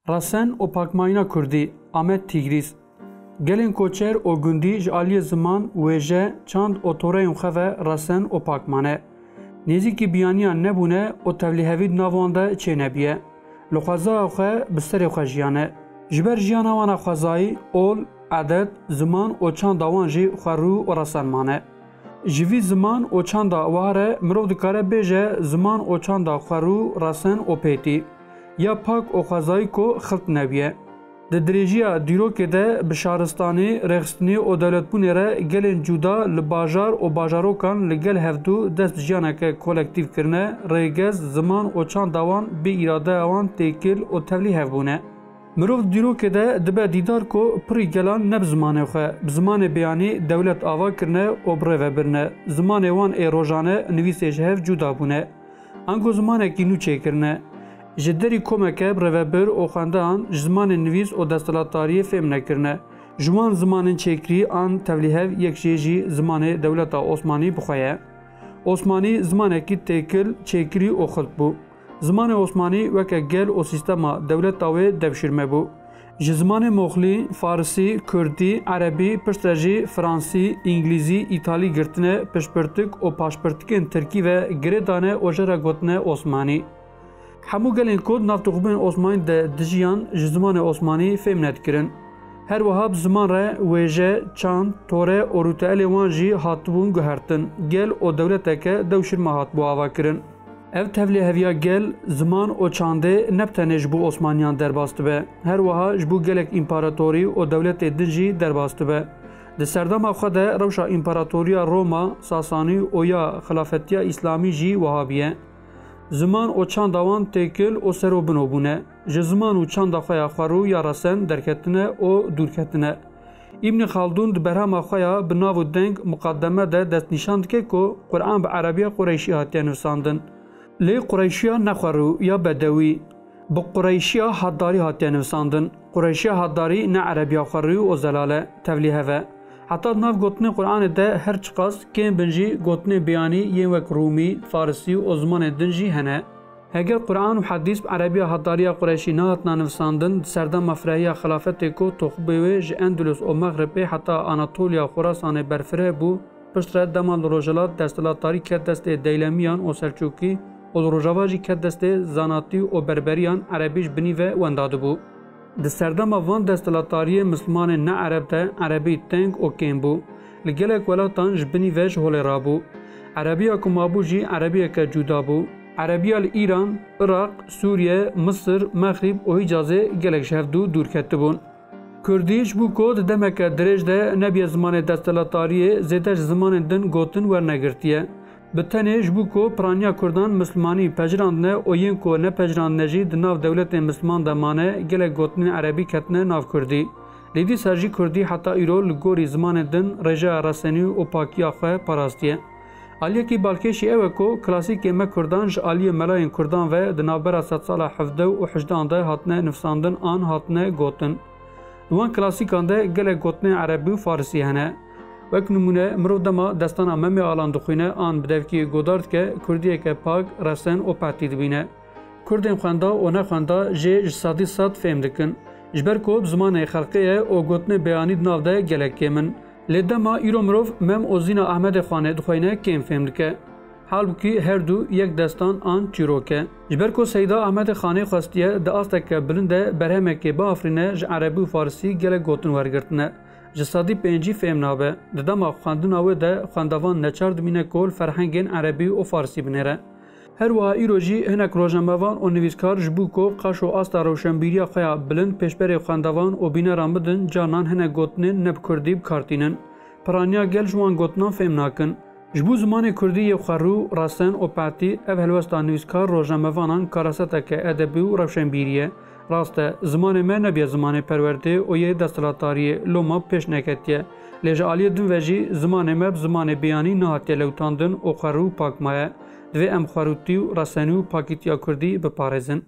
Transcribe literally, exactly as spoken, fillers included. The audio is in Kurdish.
Resen û pakmayîna kurdî, Ahmet Tigris. Gelên koçer û gundî ji aliyê ziman, wêje, çand û toreyên xwe ve resen û pak mane. Nêzîkî biyaniyan nebûne û tevlîhevî di nav wan de çênebiye. Li xwezaya xwe bi serê xwe jiyane. Ji ber jiyana wan a xwezayî, ol, edet, ziman û çanda wan jî xwerû û resen mane. Ji vî ziman û çanda wiha re mirov dikare bêje ziman û çanda xwerû, resen û pêtî, ya pak û xwezayî ku xilt nebiye. Di dirêjiya dîrokê de bi şaristanî, rêxistinî û dewletbûnê re gelên cuda li bajar û bajarokan li gel hevdû dest bi jiyaneke kolektîv kirine, rêgez, ziman û çanda wan bê îradeya wan têkil û tevlîhev bûne. Mirov di dîrokê de dibe dîdar ku pirî gelan ne bi zimanê xwe, bi zimanê beyanî dewlet ava kirine û bi rê ve birine. Zimanê wan ê rojane nivîsê ji hev cuda bûne. Ango zimanekî nû çêkirine. Ji derî komeke bi rêvebir û xwendeyan ji zimanên nivîs û desthilatdariyê fêm nekirine. Ji wan zimanên çêkirî an tevlîhev yek jê jî zimanê dewleta Osmanî bi xwe ye. Osmanî zimanekî têkil, çêkirî û xilt bû. Zimanê Osmanî weke gel û sîstema dewleta wê devşirme bû. Ji zimanê Moxlî, Farisî, Kurdî, Erebî, piştre jî Fransî, Îngilîzî, Îtalî girtine, piştpirtik û paşpirtikên Tirkî ve girê dane û jê re gotine Osmanî. Hemû gelên ku di nav toxumên Osmanî de dijiyan, ji zimanê Osmanî fêm nedikirin. Her wiha bi ziman re wêje, çand, tore û rûteelê wan jî hatibûn guhertin. Gel û dewleteke dewşirme hatibû avakirin. Ev tevlîheviya gel, ziman û çandê ne bi tenê ji bo Osmaniyan derbas dibe, her wiha ji bo gelek împaratorî û dewletê din jî derbas dibe. Di serdema xwe de rewşa Împaratoriya Roma, Sasanî û ya Xilafetiya Îslamî jî wiha bûye. Ziman û çanda wan têkil û serobino bûne. Ji ziman û çanda xwe ya xwerû ya resen derketine û dûr ketine. Îbnî Xaldûn di berhema xwe ya bi nav û deng Muqaddeme de destnîşan dike ku Quran bi erebiya Qureyşî hatiye nivîsandin. Lê Qureyşiya ne xwerû ya bedewî, bi Qureyşiya hatdarî hatiye nivîsandin. Qureyşiya hatdarî ne erebiya xwerû û zelal e, tevlîhev e. Heta di nav gotinên Quranê de her çiqas kêm bin jî, gotinên beyanî yên wek Rûmî, Farisî û zimanên din jî hene. Heger Quran û Hedîs bi erebiya hatdariya Qureyşî nehatina nivîsandin, di serdema firehiya xilafetê ku toxumê wê ji Endulus û Mexribê heta Anatoliya û Xorasanê berfireh bû, piştre dema li Rojhilat desthilatdarî ket destê Deylemiyan û Selçûkî û li Rojava jî ket destê Zanatî û Berberiyan, erebî ji binî ve wenda dibû. Di serdema van desthilatdariyên mislimanên ne ereb de erebî teng û kêm bû. Li gelek welatan ji binî ve ji holê rabû. Erebiya ku mabû jî erebiyeke cuda bû. Erebiya li Îran, Iraq, Sûriye, Misir, Mexrîb û Hîcazê gelek ji hevdû dûr ketibûn. Kurdî ji bo ku di demeke dirêj de nebiye zimanê desthilatdariyê, zêde ji zimanên din gotin wernegirtiye. Bi tenê ji bo ku piraniya kurdan mislimanî pejirandine û yên ku nepejirandine jî di nav dewletên misliman de mane, gelek gotinên erebî ketine nav kurdî. Lê dîsa jî kurdî heta îro li gorî zimanên din rêjeya resenî û pakiya xwe parastiye. Aliyekî balkêşî ew e ku klasîkên me kurdan ji aliyê melayên kurdan ve di navbera sedsala hevdeh û hejdehan de hatine nivîsandin an hatine gotin. Di wan klasîkan de gelek gotinên erebî û farisî hene. Wek nimûne, mirov dema destana Memê Alan dixwîne an bi devkî godar dike, kurdiyeke pak, resen û petî dibîne. Kurdên xwenda û nexwenda jê ji sedî sed fêm dikin. Ji ber ku bi zimanê xelkê ye û gotinên beyanî di nav de gelek kêm in. Lê dema îro mirov Mem û Zîna Ahmedê Xanê dixweyne kêm fêm dike. Halbûkî her du yek destan an çîrok e. Ji ber ku Seyda Ahmedê Xanê xwestiye di asteke bilind de berhemekê biafirîne, ji erebî û farisî gelek gotin wergirtine. Ji sedî pêncî fêm nabe. Di dema xwendina wê de xwendevan neçar dimîne ku li ferhengên erebî û farisî binêre. Her wiha îro jî hinek rojnamevan û nivîskar ji bo ku qaş û asta rewşenbîriya xwe ya bilind pêşberê xwendevan û bîneran bidin, carnan hinek gotinên ne bi kurdî bi kar tînin. Piraniya gel ji wan gotinan fêm nakin. Ji bo zimanê kurdî yê xwerû, resen û petî, ev helwesta nivîskar, rojnamevanan karaseteke edebî û rewşenbîrî ye. Rast e, zimanê me nebiye zimanê perwerdê û yê desthilatdariyê, loma pêş neketiye. Lê ji aliyê din ve jî zimanê me bi zimanê biyanî nehatiye lewtandin û xwerû û pak maye. Divê em xwerûtî û resenî û pakîtiya kurdî biparêzin.